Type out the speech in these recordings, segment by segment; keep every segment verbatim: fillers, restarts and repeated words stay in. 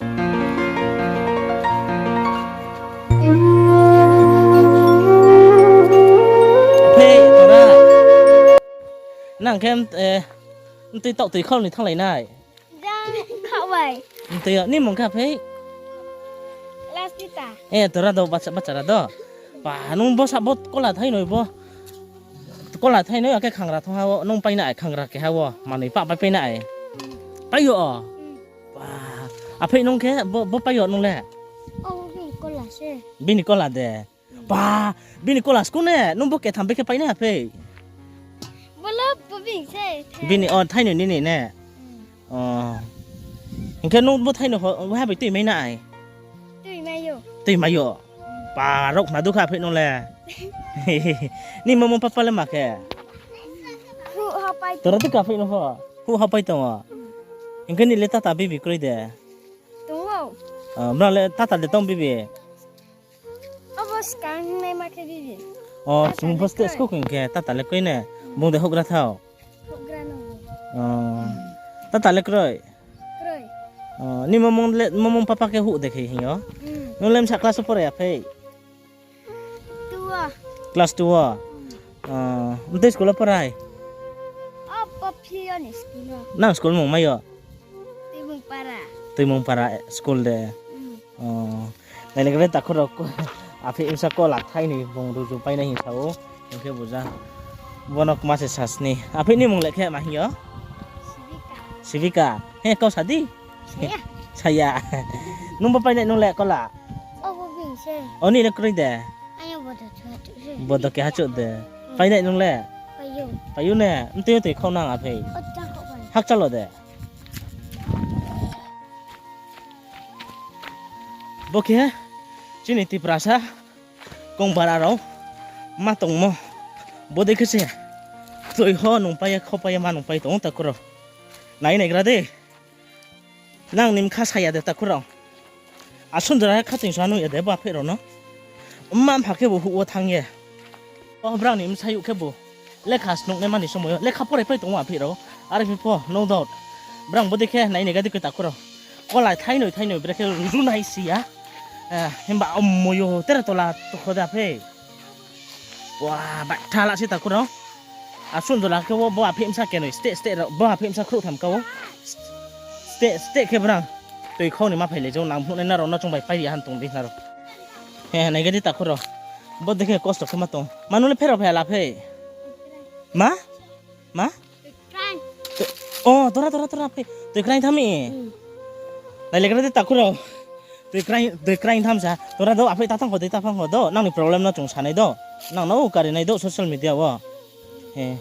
Hei, tora. Nang khe, eh, mtui taoh tui khau ni thannglai nai. Jang khaoh bai. Mtui yo, ni mung kha phei? Laspita. Eh, tora do, bacha, bachara do. Pa, nung bosa bo kola thainoi bo. Kola thainoi, akhe khangra thong ha wo, nung pai nai, khangra keha wo, manoi pa pai pai nai. Pai yo o. Hmm. Pa, aphei nung khe, bo, bo pai yo nung le? O, bini kola se. Bini kola de. Pa, bini kola school ne, nung bo ketham bekhe pai nai aphei? Bolo bo bini se. Bini, o, thainoi nini ne? Hmm. O. Hing khe nung bo thainoi ho, ha bai tui mai nai? Tui mai yo. Tui mai yo. Pa, rao khna dukha aphei nung le. Ni mama papa le ma khe? Huh ha pai. Tora dukha aphei nung pho. Huh ha pai tong o. Hing khe ni le tata bibi kroi de? Tong o. O, mra le tata de tong bibi? Abo skang hingnai ma khe bibi. O, tata chung le first kroi. School khe tata le kroi ne. Hmm. Bung de houhgra thao. Houhgra no. O. Tata le kroi? Kroi. O, ni mamung le, mamung papa khe huh de khe hing yo? Hmm. Nung le msa class wo porai aphei? Two wo. Class two wo? Hmm. O, mtui school wo porai? O, Pophi yo ni school wo. Nang school mung mai yo? Tuimungpara. Tuimungpara school de. Hmm. O, nai le khe takhu rao ko-, aphei bsa kola thainoi bung ruju pai nai hing sa ou. Hing khe buja. Bono kma se sasni. Aphei ni mung le khe ma hing yo? Sibika. Sibika. He, kau sa di. Saya. Saya. Nung bo pai nai nung le kola? O, bo bini se. O, ni le kroi de? Ayo, bodo keha chouh se. Bodo keha chouh de. Hmm. Pai nai nung le? Pai ou. Pai ou ne? Mtui yo tui khau nang aphei? O, ta khau bai. Hakchal wo de. Bo khe chini Tiprasa kongbara rao ma tongmo. Bodei khe se tui ho nung pai ye, khau pai ye, ma nung pai tong ou takhu rao. Nai naigra de. Nang ni mkha saya de takhu rao. Asun jora khathoing sa nung ya de bo aphei rao no. Mma mpha khe bo huh wo thanng ye. O brang ni bsayouh khe bo lekha snung nai mani somoi yo lekha porai pai tong ou aphei rao. Are phi pho, no doubt. Brang bodei khe nai naigra di khe takhu rao. Kola thainoi thainoi brekhe ruju nai si ya. Eh, himba omo yo tere tola tokho de aphei. Wa, baitha la se takhu rao. Asun jora khe bo, bo aphei bsa kenoi, steh, steh rao, bo aphei bsa khrouh tham ka ou. Steh, steh khe brang. Tui khau ni ma phai le jong nang phnuh nai nrao no chung bai pai ri ya han tong di nrao. He, naigra di takhu rao. Bodei khe kosto khe ma tong. Ma nung le pherao phai ya la phei? Ma? Ma? Tui-, o, tora, tora, tora, phei. Tui kraing tham mi? Hmm. Nai le kra di takhu rao. Tui kraing, tui kraing tham sa. Tora do, aphei ta thanng kho, tui ta thanng kho do. Nang ni problem no chung sa nai do. Nang no kari nai do social media wo. He.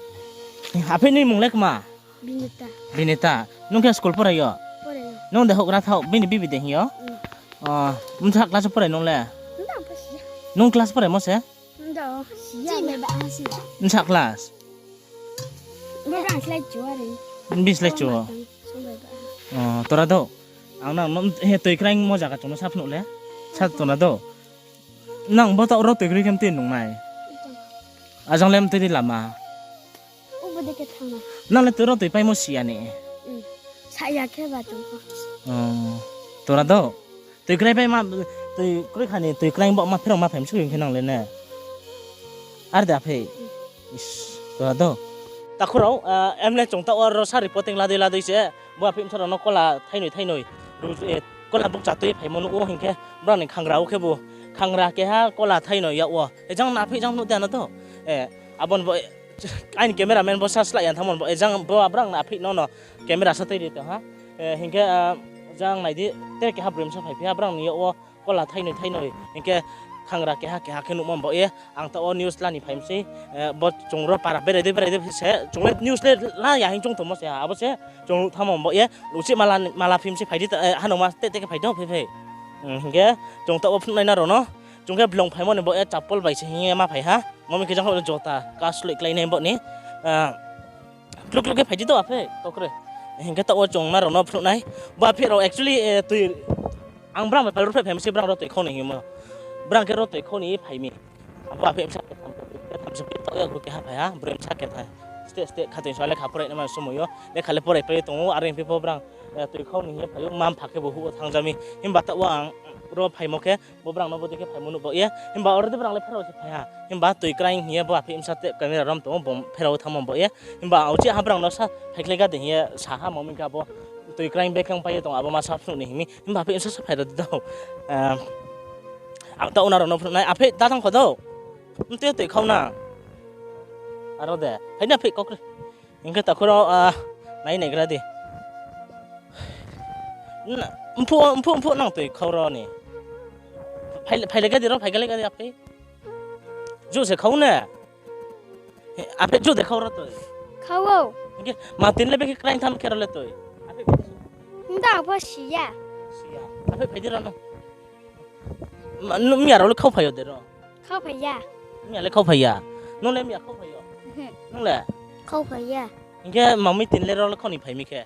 Aphei ni mung le kma? Binita. Binita. Nung khe school porai yo? Porai yo. Nung de houhgra thao, bini bibi de hing yo? Hmm. O, msa class porai nung le? Nda, basi. Nung class poraimo se? Nda, siya. Bsa class? Bo brang slái chu are. Bini slái chu? Tang, song bai ba. O, tora do. Ang nang no, he, tui kraing mo zaga chung no sa phnuh le. Sa tona do. Nang bo taoh ro tui kri khe mtui nung nai. Ajang le mtui ri lama. Ubo de khe thanng na. Nang le tui ro tui paimo si ya ni. Hmm. Sa ya khe ba tong kho. O, tora do. Tui krai pai ma, tui krai kha ni, tui krai bo ma pherao ma phai msu hing khe nang le ne. Ar de aphei. Is, tora do. Takhu rao, ah, em le chung taoh wo ro sa reporting ladei ladei se, bo aphei msa rao no kola thainoi thainoi, ru-, eh, kola bukcha tui phaimo nuh wo hing khe, brang ni khangra wo khe bo, khangra keha kola thainoi yak wo. Ejang na aphei jang nuh de ano do. Eh, abo ni bo, eh, aini cameraman bo sa slái ya thanngmo bo, eh, jang bo abrang na aphei no no camera sa tui ri tong ha. Eh, hing khe, ah, jang nai di, tere keha broi msa phai phi ha, brang ni yak wo kola thainoi thainoi, hing khe khangra keha keha khe nuhmo bo ye, ang taoh wo news la ni phai mi sei, eh, bo chung ro para berai dei berai dei se, chung le news le la ya hing chung tongmo se ha, abo se chung nuh thanngmo bo ye, uchih mala, mala phim sei phai di ta, eh, hano ma te te khe phai do phai phai. Hmm, hing khe chung taoh wo phnuh nai na rao no, chung khe blong phaimo ni bo ye chapol bai se hing ye ma phai ha, mo mi khe jang le jota, kasloi klái nai bo ni, ah, Kluk kluk khe phai di to, aphei, to kre. Hing khe taoh wo chung nrao no phnuh nai. Bo aphei rao actually, eh, tui, ang brang bai pal ruhphreh phai mi se brang ro tui khau ni hingmo. Brang khe ro tui khau ni phai mi. Abo aphei bsa ketham, ketham se phai taoh ya, bo keha phai ha, broi bsa ketham. Steh steh khathoing sa lekha porai nai ma somoi yo. Lekha le porai pai tong ou, are hing phi pho brang. Eh, toi khau ni hing ye phai ou, mma mpha khe bo huh wo thanngja mi. Himba taoh wo ang ro phaimo khe, bo brang no bodei khe phaimo nuh baoh ye. Himba aro de brang le pherao se phai ha. Himba toi kraing hing ye bo aphih bsa te camera rom tong ou, bo pherao thanngmo baoh ye. Himba ang uchih ha brang no sa phaikhlai ga de hing ye sa ha, mami khe abo toi kraing bekhe pai ye tong, abo ma sa phnuh ni hing mi. Himba aphih bsa sa phai ro de dou. Eh, ang taoh nrao no phnuh nai, aphih da thanng kho dou. Mtui toi khau na. Aro de, phai na aphih kau kroi. Hing khe takhu rao, ah, nai naigra di. Na, mphuh, mphuh, mphuh nang toi khau ro ni. Phai, phai le ga di ro, phai ga le ga di aphih. Ju se khau ne. Aphih ju de khau ro toi. Khau ou. Hing khe ma tini le bekhe kraing tham khe ro le toi. Aphih. Nda pho si ya. Si ya. Aphih phai di ro no. Ma, nung miya rao le khau phai yo de ro? Khau phai ya. Miya le khau phai ya. Nung le miya khau phai yo? Mhm. Nung le? Khau phai ya. Hing khe mami tini le ro le khau ni phai mi khe?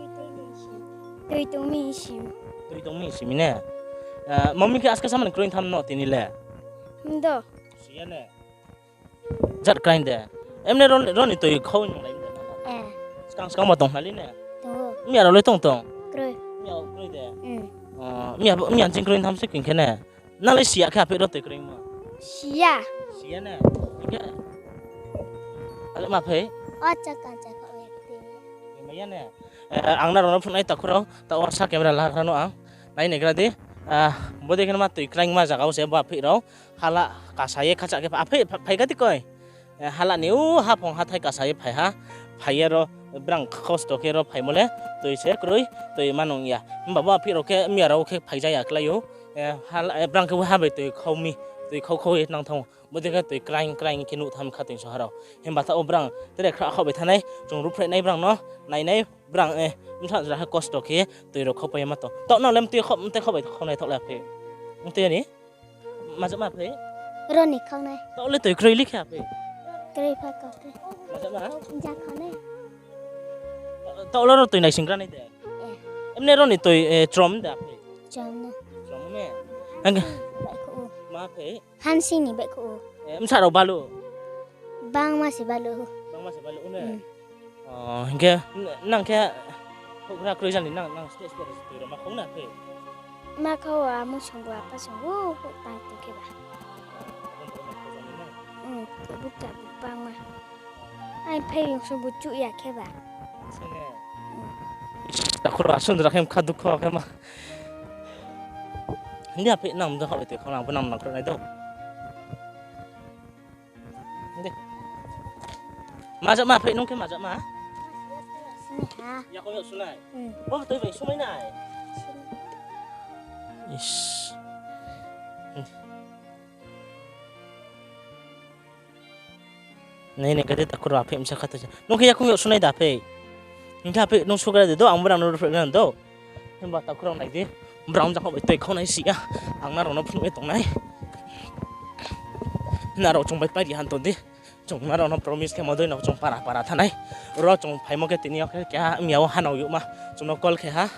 Toi tong mi sim. Toi tong mi sim. Toi tong mi sim ne? Eh, mami khe aska samani kroi tham no tini le? Ndo. Si ya ne? Jat kraing de. Emne ro, ro ni toi khau nung lai de. Eh. Skang skang ma tong hnai le ne? Tong ou. Miya rao le tong tong? Kroi. Miya kroi de? Mm. Oh, miya, miya ching kroi tham se king khe ne? Nang le si ya khe aphih ro toi kroimo? Si ya. Si ya ne? Hing khe? Ale ma phai? O chaka chaka le phai. Maya ne? Eh, ang nrao no phnuh nai takhu rao, taoh wo sa camera lagra no ang. Nai naigra di. Ah, bodei khe ma toi kraingma zaga wo se bo aphih rao. Hala kasa ye khacha khe pha-, aphih pha-, phai ga di koi. Eh, hala ni u haphung hathái kasa ye phai ha. Phai ye ro brang kosto khe ro phaimo le toi se kroi, toi ma nung ya. Himba bo aphih rao khe miya rao khe phai ja ya klái ou. Eh, hala, eh, brang khe ha bai toi khau mi, toi khau khau ye nang thanng ou. Bodei khe toi kraing kraing khe nuh tham kha toing so ha rao. Himba taoh wo brang tre khra khaoh bai thanng nai, chung ruhphreh nai brang no, nai nai brang, eh, bsa jora khe kosto khe toi rao khaupai ye ma tong. Taoh nang le mtui khau, mtui khau bai khau nai taoh le aphih. Mtui ni? Maja ma aphih? Ro ni khau nai. Taoh le toi kroi li khe aphih? Kroi pha kau khe. Maja ma? Ja khau nai. Taoh le ro toi naisingra nai de? Eh. Emne ro ni toi, eh, chrom de aphih? Chrom no. Chrom ne? Ang khe? Baihkhouh ou. Ma aphih? Hansing ni baihkhouh ou. Eh, bsa rao balu? Bangma se balu ou. Bangma se balu ou ne? Hmm. Oh, hing khe, n-, nang khe, houhgra kroi jani nang, nang stage stage toi rao ma khau na khe? Ma khau, amo song bo apa song bo, houh tang tong khe ba. Hmm, bukcha bangma. Ai phai yung song bo chuh ya khe ba. Sene. Hmm. Takhu rao asung jora khe kha dukho khe ma. Hing di aphih nang mdo khaoh bai toi khau nang bo nang nang kroi nai do. Hing di. Maja ma aphih nung khe maja ma? Sini ha. Yakoung yag sunai? Hmm. Bo toi bai sumai nai? Sini. Is. Nai nai khe de takhu rao aphih bsa kha to se. Nung khe yakoung yag sunai da aphih? Hing khe aphih nung sugra de do, ang brang no ruhphreh gra do. Himba takhu rao nai di. Brang jakha bai toi khau nai si ya. Ang nrao no phnuh ye tong nai. Nrao chung bai pari han tong di. Chung nrao no promise khe mo dei no chung para para thanng nai. Ro chung phaimo khe tini yo khe keha miya wo hanao youhma. Chung no call khe ha.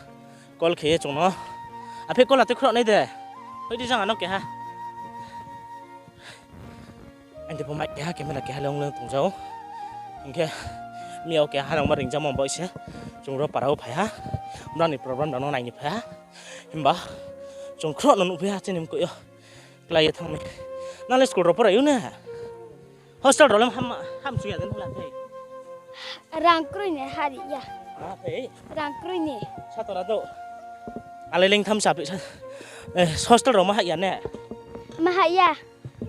Call khe ye chung no. Aphih call atoi khro nai de. Hoi di jang ano keha. Ang de pho mai keha camera keha le ong le tong jao. Hing khe miya wo keha nangma ring jamo bai se. Chung ro para wo phai ha. Brang ni program rao no nai ni phai ha. Himba chung khro no nuhphi ha chini mkoih yo. Klái ye thanng mi. Nang le school rao porai ou ne? Hostel rao le ham, ham chu ya de nang la thei. Rang kroi ni hari ya. Ma thei? Rang kroi ni. Satora do. Ale leng tham sa phi sa. Eh, hostel rao ma hah ya ne? Ma hah ya.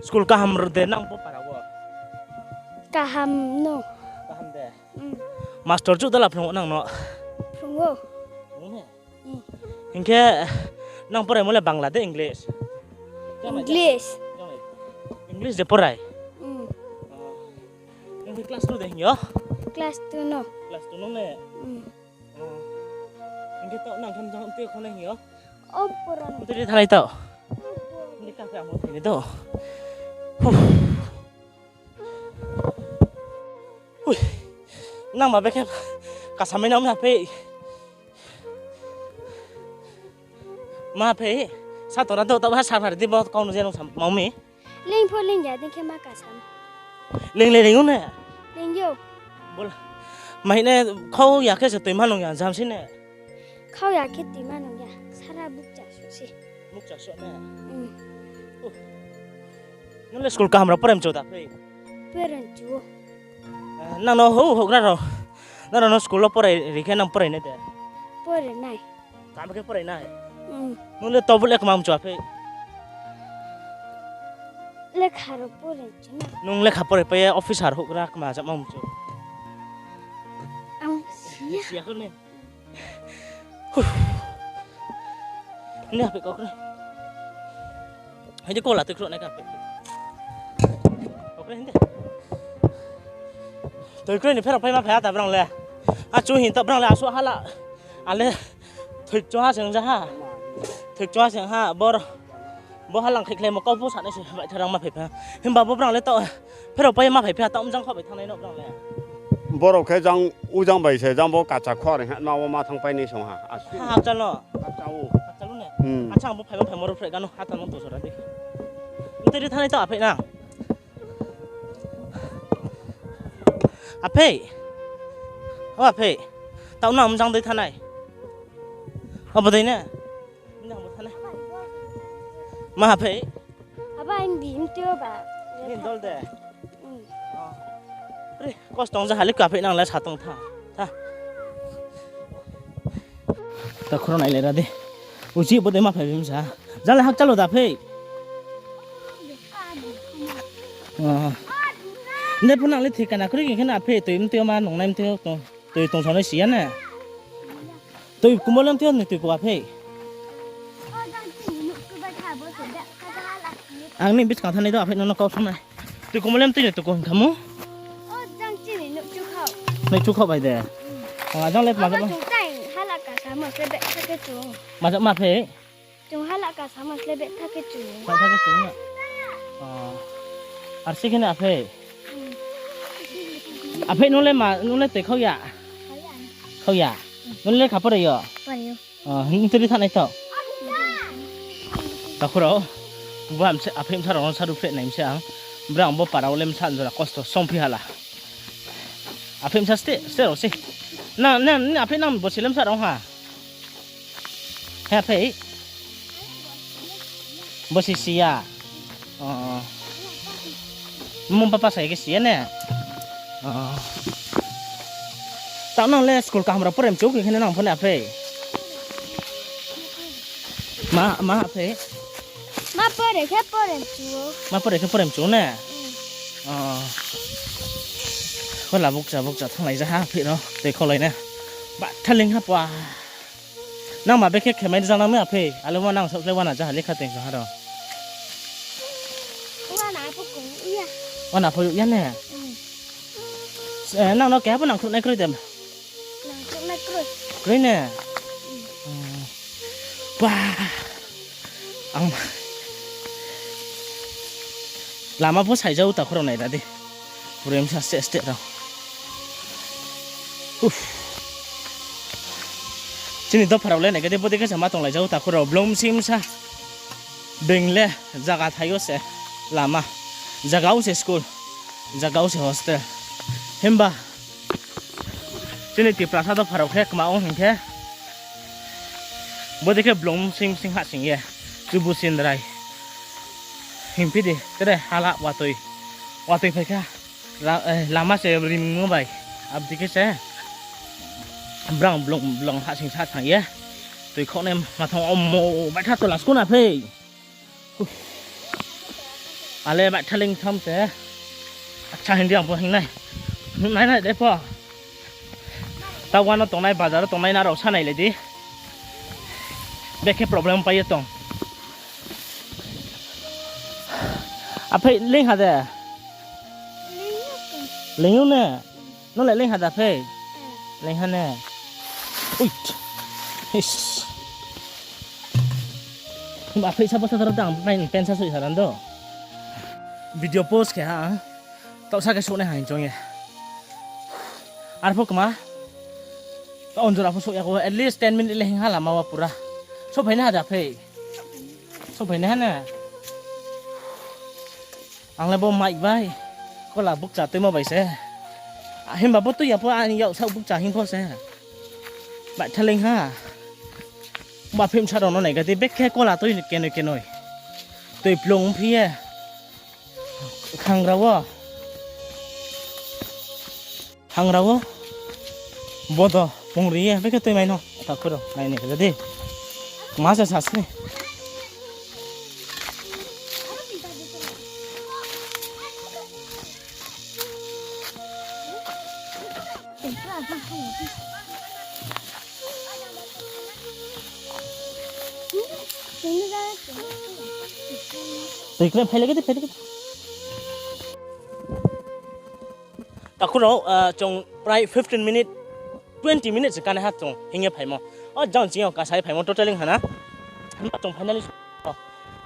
School kaham ro de nang bo para wo? Kaham no. Kaham de. Hmm. Master chu dala phrung nang no? Phrung ou. Phrung ne? Hmm. Hing khe nang poraimo le Bangla de English? English. English de porai? Hmm. Oh. Nang khe class two de hing yo? Class two no. Class two no ne? Hmm. Oh. Hing khe to nang khe mjang tui khonai hing yo? O pura. Tui thanai to. Hing khe kafe amo thanai to. Huh. Hui. Nang ma bekhe kasamai nang ma phe. Ma phe. Satora do tabo ha sa phar di bo kau no je nung sam mami. Leng pho leng ya dei khe ma kasam. Leng le leng ou ne? Leng yo. Bol. Mai ne khau ya khe se toi ma nung ya jam si ne. Khau ya khe tui ma nung ya, sara bukcha suh se. Bukcha suh ne? Hmm. Uh. Nung le school kaham rao porai mchu da phei? Porai mchu ou. Eh, nang no hou houhgra rao. Nang rao no school wo porai ri khe nang porai nai de? Porai nai. Kaham khe porai nai? Hmm. Nung le tobu le kma mchu a phei? Lekha rao porai mchu na. Nung lekha porai pai ye officer houhgra kma jama mchu? Ang si ya. Si ya kho ne? Huh. Hinde, aphei, kau kroi. Hinde, kola tui khruh nai ka, aphei. Kau kroi, hinde. Tui kroi ni pherao phai ma phai ha ta brang le. Achu hing ta brang le, asu hala. Ale, thoi choha seng ja ha. Thoi choha seng ha, bor. Bo halang khaikhlaimo kau pho sanai se, bai tharang ma phai pha. Himba bo brang le taoh, pherao pai ma phai pha, taoh mjang kho bai thangnai no brang le. Borao khe jang, ujang bai se, jang bo kacha khor hing ha, ma wo ma thang pai ni song ha. Asu. Ha, hakchal no? Hakchal o. Hakchal o ne? Hmm. Acha, ang bo phai ma phai mo ro phre gano, hata no to sora de. Mteri thangnai taoh aphei na. Aphei. O aphei. Taoh na mjang dei thangnai. O bo dei ne? Nang bo thanai. Ma aphei? Aba, ang bihih mtui o ba. Ni dol de? Hmm. Oh. Pre, kosto ong ja halik ka aphei nang le sa tong tha. Tha. Ta khoro nai le ra de. Uji bo de ma phai bim sa. Ja le hakchal o da phei. Oh. Ne phu nang le thika na khori khe na aphei, tui mtui o ma nung nai mtui o tong. Tui tong sanai si ya ne? Tui kumolem tui ni tui kuwa phei. Ang ni biskang thanai do aphei nono kau sanai. Tui kumolem tui ni tui kuwa khamu? Nai chukhaoh bai de. Ajang le ma. Maja ma phei. Chung hala ka sama sle betha khe chung. Betha khe chung na. Oh. Ar se khe na aphei. Hmm. Aphei nung le ma, nung le tui khau ya? Khau ya. Khau ya? Nung le lekha porai yo? Porai yo. Oh, nung tui thanai to? Takhurao. Bo am se aphei msa rao no saru phre nai mse ang. Brang bo para wo le msa jora kosto songphi hala. Aphei msa ste, ste rao se. Na, na, na aphei nang bo se le msa rao ha. He aphei? Bo si si ya? Oh, oh. Mung papa sai khe si ya ne? Oh, oh. Taoh nang le school kaham rao porai mchu khe khe nang pho ne aphei? Ma, ma aphei? Ma porai khe porai mchu. Ma porai khe porai mchu ne? Hmm. Oh. Hola bukcha bukcha thanglai ja ha aphei rao. Tei kholai ne. Ba thaling ha pua. Nang ma bekhe khemai rijang nang mi aphei? Alo ma nang saoh khlai wana jaha lekha teng sa ha rao. Wana pho kong ya. Wana pho ya ne? Hmm. Eh, nang no keha pho nangkhruh nai kroi de? Nangkhruh nai kroi. Kroi ne? Hmm. Hmm. Ba. Ang lama pho saija ou takhurao nai ra di. Pura msa steh steh rao. Uff. Chini dopha rao le nai khe di, bodei khe se ma tonglaija ou takhurao, blong msi msa. Being le zaga thai yo se lama. Zaga wo se school. Zaga wo se hostel. Himba chini Tiprasa dopha rao khe kma ong hing khe, bodei khe blong msing msing hahsing ye, chubu sindrai. Hingphi di, tre hala watoi, watoi phai kha, la-, eh, lama se rimung bai, abdi khe se, brang blong, blong hahsing sa thang ye, toi khaoh nai ma thang omo, baitha tola school na phei. Ale baitha ling tham se. Acha, hindi ang pho hing nai. Nai nai de pho. Ta wano tongnai, bazar wo tongnai na rao sa nai le di. Bekhe problem pai ye tong. Aphei ling ha de? Ling ou ne? Nung le ling ha da phei? Ling ha ne? Ui. His. Aphei sa bo sa taro dang, nai pen sa soi sa rando. Video post khe ha. Taoh sa khe souh nai ha hing chong ye. Arphuh kma. Taoh onjora pho souh ya kho, at least ten minute le hing ha lama wo pura. Souhphai nai ha da phei? Souhphai nai ha ne? Ang le bo mic bai, kola bukcha tuimo bai se. Himba bo tui ya pho, ani yak saoh bukcha hing pho se. Baitha ling ha. Ba phim sa rao no nai ga di, bekhe kola toi kenoi kenoi. Toi plung phi ye. Khangra wo. Hangra wo. Bodo pungri ye, bekhe toi mai no. Takhu rao, nai ni ga di. Ma sa sa sini. Toi khe phai lagi di, phai lagi di. Takhu rao, ah, chung prai fifteen minute, twenty minutes se kane ha chung hing ye phaimo. O jang ching yo kasai phaimo total ing hana. Himba chung finally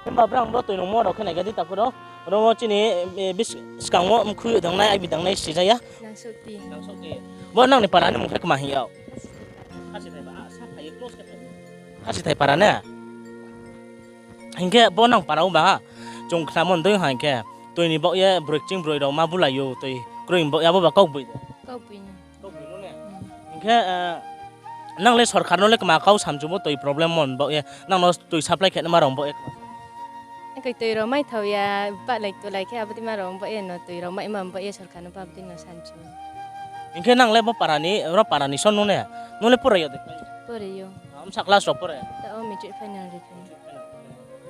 Himba brang bo toi nungmo rao khe nai ga di takhu rao. Oro wo chini, eh, bis-, skang wo mkhu dangnai, aibi dangnai sija ya. Nangsokti. Nangsokti. Bo nang ni para ni mung khe kma hing yag? Khasi thai ba, ah, sa phai ye close khe phai. Khasi thai para ne? Hing khe bo nang para wo ba ha? Chung khnamo ndoi ha hing khe. Toi ni baoh ye broi kching broi rao ma bulai ou, toi kroi ni baoh ye abo ba kau boi de. Kau boi ni. Hing khe, eh, nang le sorkar no le kma kau samchu bo toi problem mon baoh ye, nang no toi supply khe ma rao baoh ye. Koi toi rao mai thao ya, bahlai tulai khe abo dei ma rao baoh ye no toi rao mai ma baoh ye sorkar no ba abo dei no samchu. Hing khe nang le bo para ni, ro para ni son nung ne, nung le porai yo de? Porai yo. Amsa class rao porai? Ta o matric final ri phi.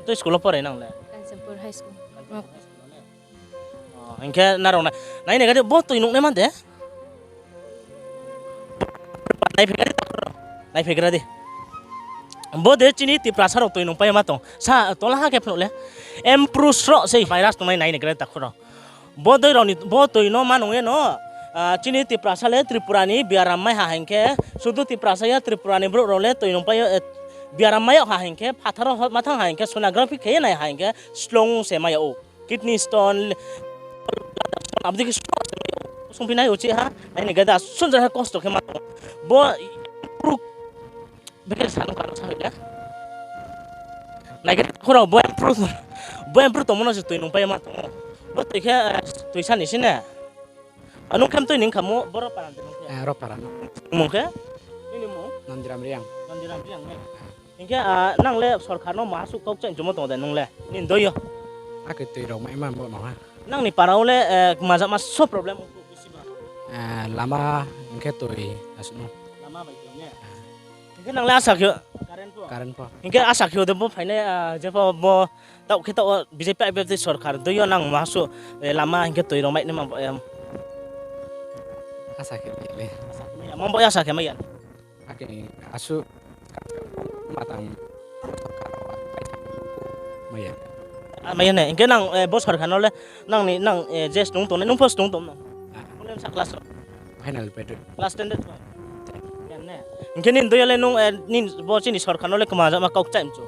Toi school wo porai nang le? Kanchanpur High School. Oh, hing khe nrao nai, nai nai ga di, bo toi nungnai man de? Nai phai gra di, nai phai gra di. Bo de chini Tiprasa rao toi nungpai ma tong. Sa, tola ha khe phnuh le. Mpru sroh sei virus tongnai nai nai gra di takhu rao. Bo dei rao ni, bo toi no ma nung ye no, ah, chini Tiprasa le Tripura ni biaram mai ha hing khe, sudu Tiprasa ya Tripura ni brouh rao le toi nungpai yo, eh, biaram mai yag ha hing khe, phathar wo hot ma thanng ha hing khe, sonography khe ye nai ha hing khe, slong se mai yag ou. Kidney stone, abo dei khe sungphi nai uchih ha, aini gada sunjar ha kosto khe ma tong. Bo, bikhe sa nung kano sa hoih le. Nai khe khorao bo Mpru, bo Mpru tongmo no se toi nungpai ma tong ou. Bo toi khe, eh, toisa ni se ne. Anung khe mtoi ni kamo, boro para de nung khe. Eh, ro para no. Mung khe? Nini mung? Nandiram Reang. Nandiram Reang ne? Hing khe, ah, nang le sorkar no ma suh kau kchaih chumo tong de nung le? Nini doi yo. Akhe toi rao mai ma bo no ha. Nang ni para wo le, eh, kmajak ma so problem ongkhu bisi ba? Eh, lama hing khe toi asuh no. Lama bai toi ne? Hing khe nang le asa khe current pho? Current pho. Hing khe asa khe de bo phainai, ah, jepho bo taoh khe taoh o B J P I P F T sorkar doi yo nang ma suh, eh, lama hing khe toi rao mai nai ma bo, em. Asa khe mai ya le. Asa khe mai ya. Ma bo asa khe mai ya. Akhe asuh matang mai ya. Ah, mai ya ne. Hing khe nang, eh, bo sorkar no le nang ni, nang, eh, je snung tong nai, nung pho snung tong no? Ah. Nung le sa class rao? Final graduate. Class ten de? Ten ne. Hing khe nini doi yo le nung, eh, nini bo chini sorkar no le kmajak ma kau kchaih mchu?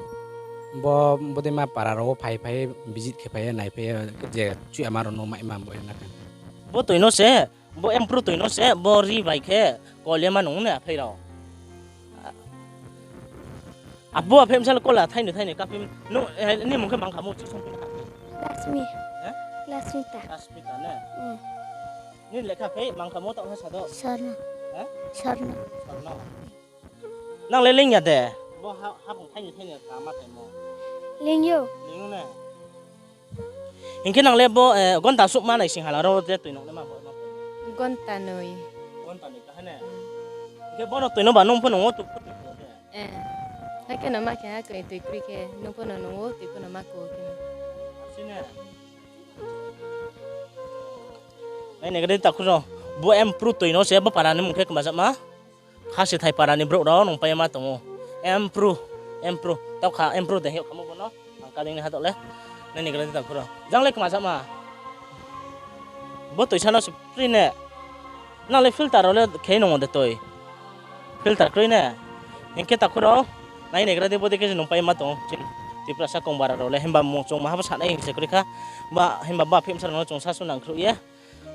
Bo, bo dei ma para rao wo phai phai visit khe phai ye nai phai ye je chuh ya ma rao no mai ma bo ya na khe. Bo toi no se, bo Mpru toi no se, bo ri bai khe kol ye ma nung ne aphai rao. Abo aphai msal kola thaini thaini kaphi nung, eh, nini mung khe mangkha mo chu sungphi na? Laxmi. Eh? Laxmita. Laxmita ne? Hmm. Nini lekha phai mangkha mo taoh ha sa do? Sorno. Eh? Sorno. Sorno. Nang le ling ya de? Bo ha, ha bung thaini thaini kama thaimo. Ling yo. Ling yo ne? Hing khe nang le bo, eh, gonta suh ma nai sing hala rao je toi nung le ma bo? Gonta noi. Gonta noi kha ne? Hing khe bo no toi no ba nung pho nung wo toi pho toi pho de? Eh. Hai khe no ma khe ha toi, toi kroi khe nung pho no nung wo toi pho no ma ko khe no. Asi ne? Nai nai ga di takhu rao. Bo Mpru toi no se bo para ni mung khe kmajak ma. Khasi thai para ni brouh rao nungpai ma tong ou. Mpru, Mpru. Taoh kha Mpru de hing kha mo bo no. Ang kading ni ha taoh le. Nai ni gra di takhu rao. Jang le kmajak ma. Bo toisa no se pri ne. Nang le filter rao le khe nung de toi. Filter kroi ne. Hing khe takhu rao. Nai ni gra di bo dei khe se nungpai ma tong ou. Chini Tiprasa kongbara rao le. Himba mung chung maha bo sanai hing se kroi kha. Ba himba ba phimsa rao no chung sasu nangkhruh ye.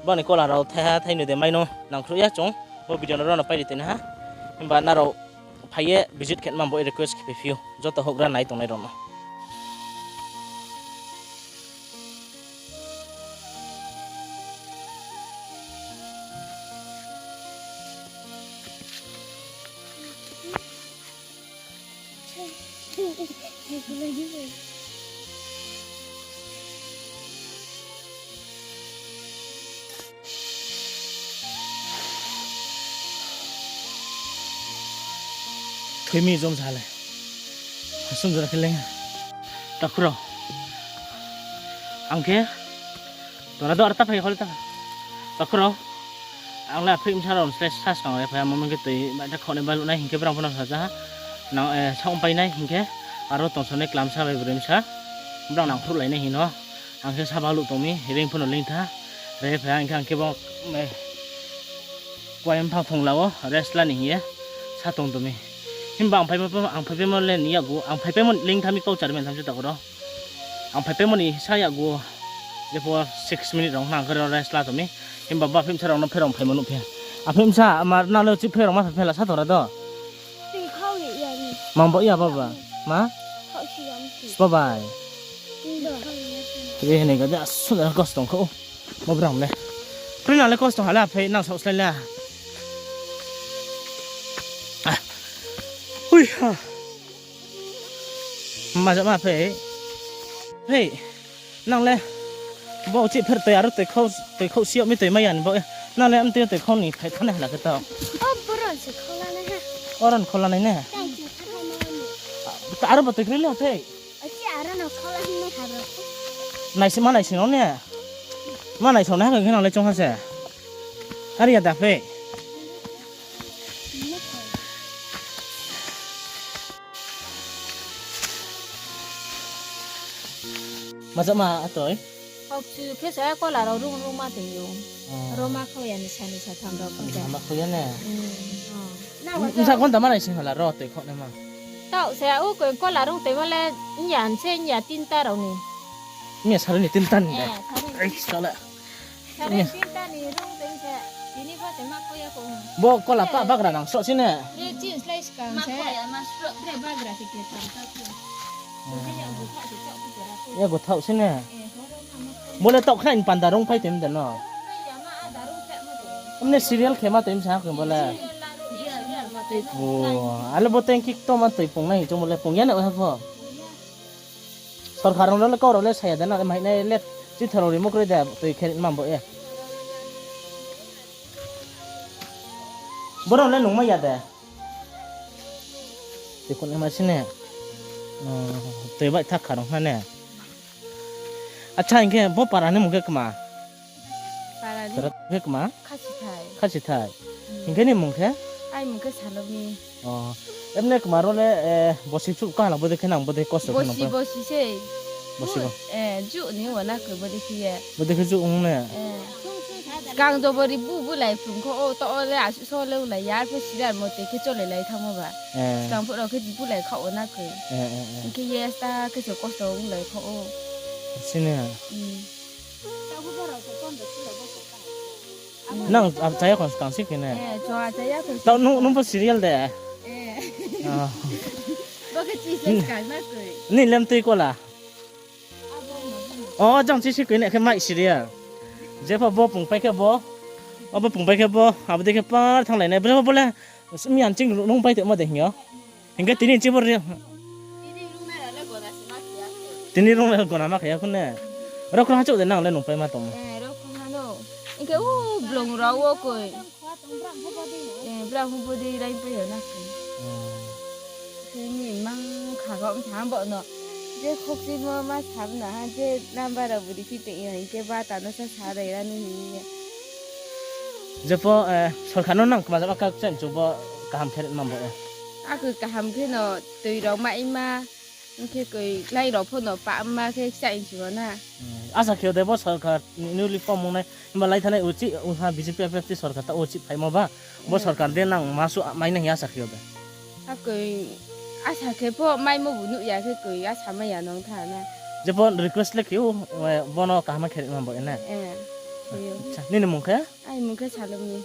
Bani kola rao thaiha thainoi de mai no nangkhruh ya chung. Bo video no rao no pai ri tini ha. Himba nrao phai ye visit khe ma bo request khe phi ou. Joto houhgra nai tongnai rao no. Thoi mi jom sa le. Asung jora khe leng. Takhu rao. Ang khe. Tora do ar ta phai khol ta. Takhu rao. Ang le aphi bsa rao ni slái sa skang re phai, amo hing khe tui bai ta khaoh nai baluh nai hing khe brang pho no sa ja ha. Nang, eh, saong pai nai hing khe. Aro tongsa nai klamsa bai broi bsa. Brang nang khruhlai nai hing no. Ang khe sa baluh tong mi, reing pho no leing tha. Re phai ang khe, ang khe bo, eh, kuai mpha phung la wo, rest la ni hing ye. Sa tong tong mi. Himba ang phaipaimo, ang phaipaimo le ni yakgu, ang phaipaimo leing tha mi kau chari men tham se takhu rao. Ang phaipaimo ni sa yakgu, jepho six minute rao nang khe rest la tong mi. Himba ba phimsa rao no pherao phaimo nuh phi. Aphimsa, ama nang le chih pherao ma phi phela sa tora do. Tui khau ni ya ni. Mang bo ya baba. Ma? Khau si ya mti. Sbo bai. Ndo. Tui hene ga ja sun da kos tong khau. Bo brang le. Pri nang le kos tong ha le aphai nang saoh slái le. Ah. Hui ha. Ma ja ma phai. Phai. Nang le, bo chih pher toi aro toi khau, toi khau si yag mi toi mai ya ni bo. Nang le mtui toi khau ni phai thanai hala khe tao. O, boron se khau la nai ha. Oron khau la nai ne? Tang ching thanai ma ni. Ta aro bo toi kri le thei. O chi aro no khau la nai ha bro. Nai si ma nai si no ne. Ma nai si no ha khe nang le chung ha se. Hari ya da phai. Maja ma atoi? Hokchu khe sa kola rao rung rung ma tong ou. Ah. Ro ma khau ya ni sa ni sa tham rao khau ya. Ma khau ya ne? Hmm. Nsa gonta ma nai sing hala ro toi khau nai ma. Tao sa u koi kola rung toi ma le nya se nya tinta rao ni. Nya sari ni tinta ni de. Eh, sari ni. Ei, sala. Sari ni tinta ni rung toi se. Tini pho se ma khau ya ko. Bo kola pa bagra nang sroh si ne. Ni jeans lai Kang se. Ma khau ya, ma sroh, bre bagra se khe tham ta khe. Hmm. Ya go thauh se ne. Eh, horo ma ma khau ya. Bo le taoh khnai ni panda rung phai toim de no. Rung phai ya ma, ada rung phai ma de. Mne serial khe ma toim sa khe bo le. Serial la rung, serial ma toi. O, ale bo teng kik to ma toi pung nai chung bo le pung ya na ha pho. Pung ya. Sorkar rong le kau rao le saya de na, le mai nai le chithar rao rimo kroi de toi khe ma bo ya. Borao le nung mai ya de. Tui khouh nai ma si ne. Hmm, tui bai thak kha rung ha ne. Acha, hing khe bo para ni mung khe kma? Para ni? Para khe kma? Khasithai. Khasithai. Hmm. Hing khe ni mung khe? Ai mung khe Salomi. Oh. Emne kma ro le, eh, bosi chuh ka hala bodei khe nang bodei kosto khe nang. Bosi, bosi se. Bosi bo. Eh, juh ni wa na khe bodei khe ye. Bodei khe juh ong ne. Eh. Skang jobori bu bulai phrung kho o, to o le asuh so le ulai ya, arphuh serial mote khe cholai lai thanngmo ba. Eh. Skang phuh rao khe bulai khaoh wo na khe. Eh, eh, eh. Hing khe ye sta khe se kosto ong lai khaoh wo. Sini ha. Hmm. Nang, ah, chaya khon skang si khe ne? Eh, chaya, chaya khon. Tao nung, nung pho serial de? Eh. Ah. Bo khe chi se skang na khe. Ni lem tui kola. O, jang chi si koi ne khe mai serial. Jepho bo pung pai khe bo. O, bo pung pai khe bo. Abo dei khe par thannglai nai. Bre bo le miyan ching rung pai tongmo de hing yo. Hing khe tini chi bo ri. Tini rung nai le gona ma khe ya khou ne. Rao khe ha chouh de nang le nung pai ma tong. Eh, rao khe ha no. Hing khe u blong rao wo koi. Eh, brang pho bodei rai pai yo na khe. Hmm. Khe mi mang kha kha ong tha bo no. Je khokchimo ma sa na ha, je number rao budi phi tong yo hing khe ba ta no sa sa dai ra ni hing ye. Jepho, eh, sorkar no nang kma jaba khe kchai mchu bo kaham khe ri ma bo e. Akhe kaham khe no tui rao mai ma. Hing khe koi klái rao pho no pah ma khe kchai mchu na. Hmm. Asa khe yo de bo sorkar newly form ong nai. Himba lai thanai uchih ong ha B J P F F T sorkar ta uchih phaimo ba. Bo sorkar de nang ma suh mai nai hing asa khe yo de. Akoi asa khe pho maimo bu nuh ya khe koi asa mai ya nong tha na. Jepho request le khe ou, eh, bono kaham khe ri ma bo e na. Eh, khe ou. Acha, nini mung khe? Ai mung khe Salomi.